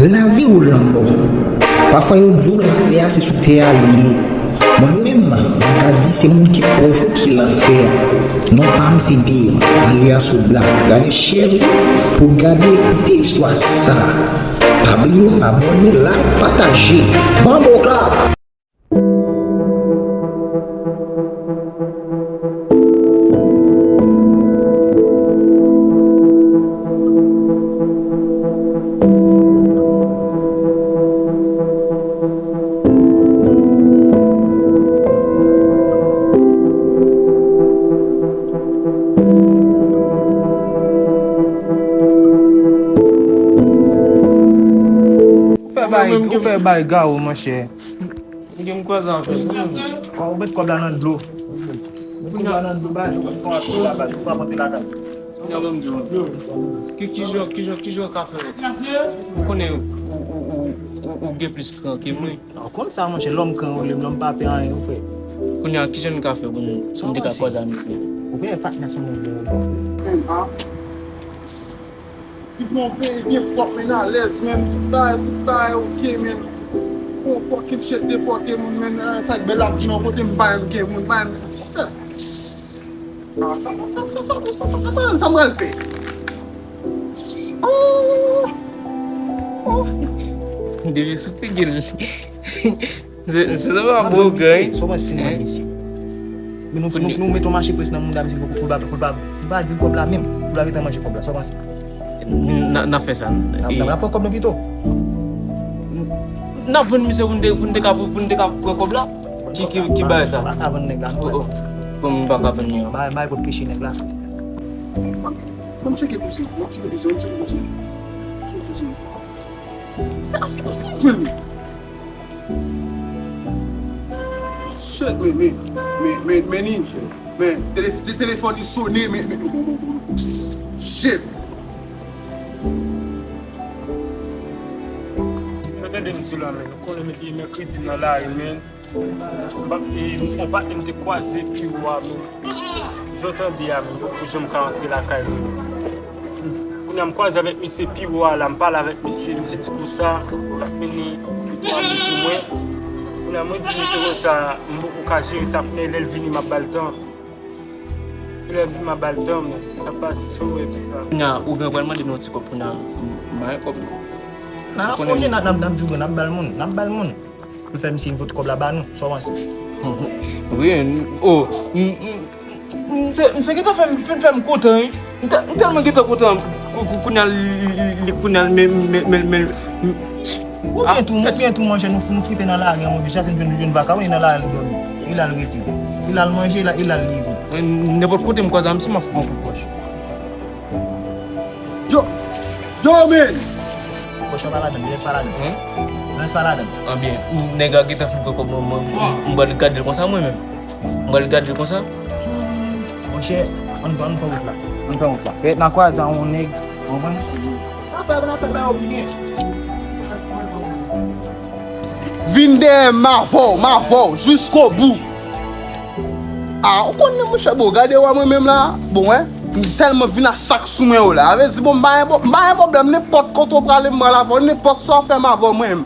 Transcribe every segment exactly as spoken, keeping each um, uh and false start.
Lavi ou lanmò. Pafwa yo di w lanfè a se sou tè a li ye. Mwen menm, mwen ka di se moun ki pwòch ou ki lanfè a. Non pa m se Devan, alyas Obla. Gade chèz ou pou gade, koute istwa sa. Pa bliye abòne, like, pataje. Bòmbòklak! Ou fè bay, ou fè bay gawo, monchè. Gen m kwaze avè l. Ou met kòb la nan dlo. Met kòb la nan dlo, baz. Ou pa monte lakay. Yo, ban m di w. Ki, ki jan, ki jan, ki jan w ka fè? Ou konnen ou, ou, ou, ou, ou gen plis kran ke mwen. Ou konn sa, monchè, lòm kran ou, lòm pa pè anyen, ou frè. Kounye a, ki jan n ka fè pou n, pou n te ka kwaze avè l? Ou gen patnè sa mwen gen. Menm, a. Viv nan yon peyi byen pwòp, men alèz, men tout bagay, tout bagay oke, men. Fò, fò fucking shit depòte moun, men, ah, sa k bèl ap vin nan kote m pa menm gen moun, pa menm. Shit. Ah, sa, sa, sa m pral fè? Oh! Oh! Depi sou figi l. Se, se sa pa bon, gay. Sa w panse si n mande misye? Men nou, nou, nou met yon mache près nan moun la, misye, pou, pou, pou, pou, pou pa di l kòb la menm, pou l arete manje kòb la, sa w panse? N a, n a fè sa. N a, n a, n a pran kòb nan pito. N a vann misye pou n te, pou n te ka, pou n te ka pran kòb la. Ki, ki, ki bagay sa? Pa ka vann nèg la, non. Oh, oh. Kòman m pa ka vann li an? Bay, bay, pot peche nèg la. M ap tcheke pou se, m ap tcheke pou se, m ap tcheke pou se. M ap tcheke pou se. Se, èske, èske m jwenn li? Shit, men, men, men, men, men, ni, men, tele-, te-, telefòn li sone, men, men, shit. Jan tande m di w la, men, ou konnen depi mèkredi m nan lari, men, m pa, e, yon patnè m te kwaze pi wo a, men, jan w tande a, men, m poko janm ka antre lakay mwen. Kounye a m kwaze avèk mesye pi wo a la, m pale avèk mesye, mesye di konsa, l ap mennen de twa moun sou mwen. Kounye a mwen di mesye konsa, m poko ka jere sa, kounye a lè l vini m ap ba l tan. Lè l vini m ap ba l tan, men sa pase sou wè pi sa. Kounye a ou gen pral mande nou yon ti kòb kounye a, m ba l kòb li. N ap fè yon jè, n ap, n ap, n ap di w, n ap ba l moun, n ap ba l moun. Pou l fè misye vote kòb la ba nou, sa w panse? Wi, o, m, m, m, se, se gentan fè m, fin fè m kontan, wi. M tè-, m tèlman gentan kontan, kou-, kou-, kounye a l, li, li, kounye a l, men, men, men, men, ou byen tou, ou byen tou, monchè, nou, nou frite nan lari an, monchè, chak sèn jwenn, jwenn vaka, wi, nan lari al dòmi. E la l rete. E la l manje, e la, e la l leve. Nenpòt kote m kwaze a misye, m ap fout yon kout pòch. Yo! Yo, men! Pòch la pa ladann, rès pa ladann. Rès pa ladann. Anbyen, nèg la gentan fin pran kòb mwen, mwen, m pral gade l konsa mwen menm. M pral gade l konsa. Monchè, ann pran, ann pran wout la. Ann pran wout la. Pètèt n a kwaze a yon nèg, w konprann? N a fè, n a fè bagay yo pi byen. Vin dèyè m, m avè w, m avè w, jiskobou. A, ou konnen, monchè, bon, gade wè mwen menm la. Bon, wè, m sèlman vin a sa k sou mwen yo la. A vle di, bon, m pa gen, m pa gen pwoblèm, nenpòt kote w prale, m pral avè w, nenpòt sa w fè, m avè w mwen menm.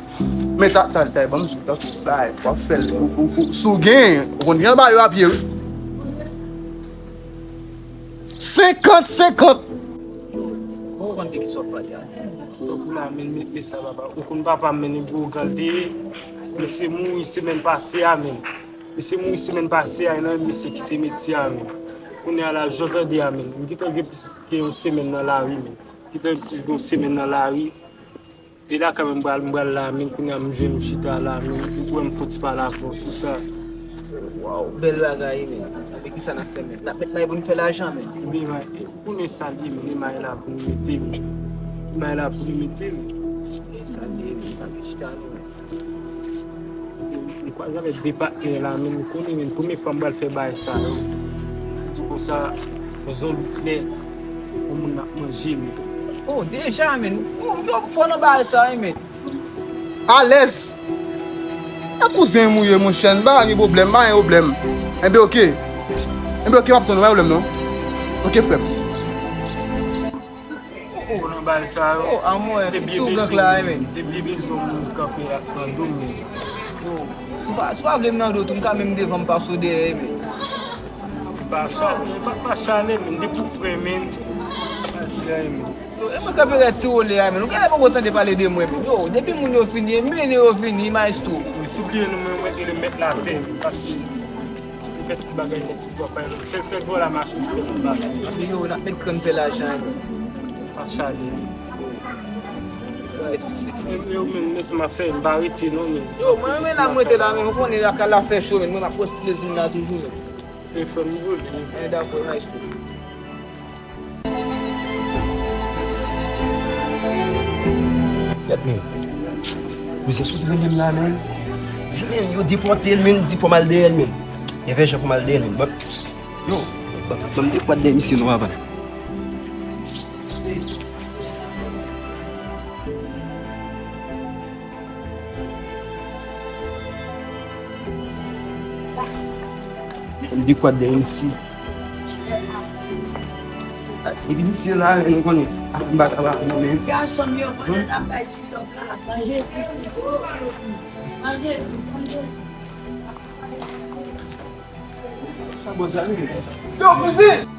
Men ta, ta, ta, ban m di w, tankou bay, w ap fè l, ou, ou, ou, si w gen, ou konn gen bagay yo a pye, wi. Senkant senkant. Bon, ou konn de ki sa w ap pale a. Tankou la, men, men, men sa, papa. Ou konn papa m, men, gwo gang te ye. Mesye mouri semèn pase a, men. Mesye mouri semèn pase a, e nan mesye kite metye a, men. Kounye a la, jan w tande a, men. M gentan gen plis ke yon semèn nan lari, men. Gentan gen plis ke yon semèn nan lari. E la kanmenm m pral, m pral la, men kounye a m jwenn ou chita la, men ou kwè m fouti pale avè w sou sa. Waw, bèl bagay, men. Avèk kisa n ap fè, men? N ap met may pou n fè lajan, men. Ebyen, may, ou konnen sa l ye, men, may la pou nou mete, men. May la pou nou mete, men. Sa l ye, men. Pa gen chita, non. M kwaze avèk de patnè la, men ou konnen, men, premye fwa m pral fè bagay sa yo. Di konsa, yon zonbi klè, yon moun ap manje, men. Oh, deja, men. Oh, yo fò nan bagay sa, wi, men. Alèz! E kouzen m ou ye, monchè, m pa gen pwoblèm, m pa gen pwoblèm. Enben, oke. Enben, oke, m ap tann ou, pa gen pwoblèm, non. Oke, frè m. Bagay sa yo. Oh, amò, te byen bezwen, men. Te byen bezwen moun kanpe ak nan do m, men. Yo, si w pa, si w pa vle m nan do tou, m ka menm devan m pase w dèyè, men. Pa chale, pa, pa chale, men. Depi w prè, men. Pa di anyen, men. Yo, e mwen kanpe rèd ti wole a, men. Ou genlè poko tande pale de mwen, men. Yo, depi moun yo vini, e mwen yo vini, maestro. Wi, si w bliye nou, mwen, mwen te remèt latè, paske m fè tout bagay nèt pou w ap bay lòt. Sèl, sèl vòlè m asiste m pa. Yo, n ap met kran pè lajan, men. Pa chale. Yo, yo, men, men se m ap fè, m pa rete, non, men. Yo, mwen, men la, mwen te la, men, ou konnen, lakay la fè cho, men, mwen, m ap pran ti plezi m la toujou, men. E fè m boule. E dakò, maestro. Gad men. Kouzen sot rele m la, men. Di men, yo depòte l, men, di fò m al dèyè l, men. Evè jan fò m al dèyè l, men. Ban, yo, ban, ban m de kwad dèyè misye non avan. M de kwad dèyè misye. Epi misye la, nou konnen. Ap m pa ka pa non, men. Gason m yo, pandan n ap bay ti tòp la, manje ti tòp. Manje ti tòp. Yo, kouzen!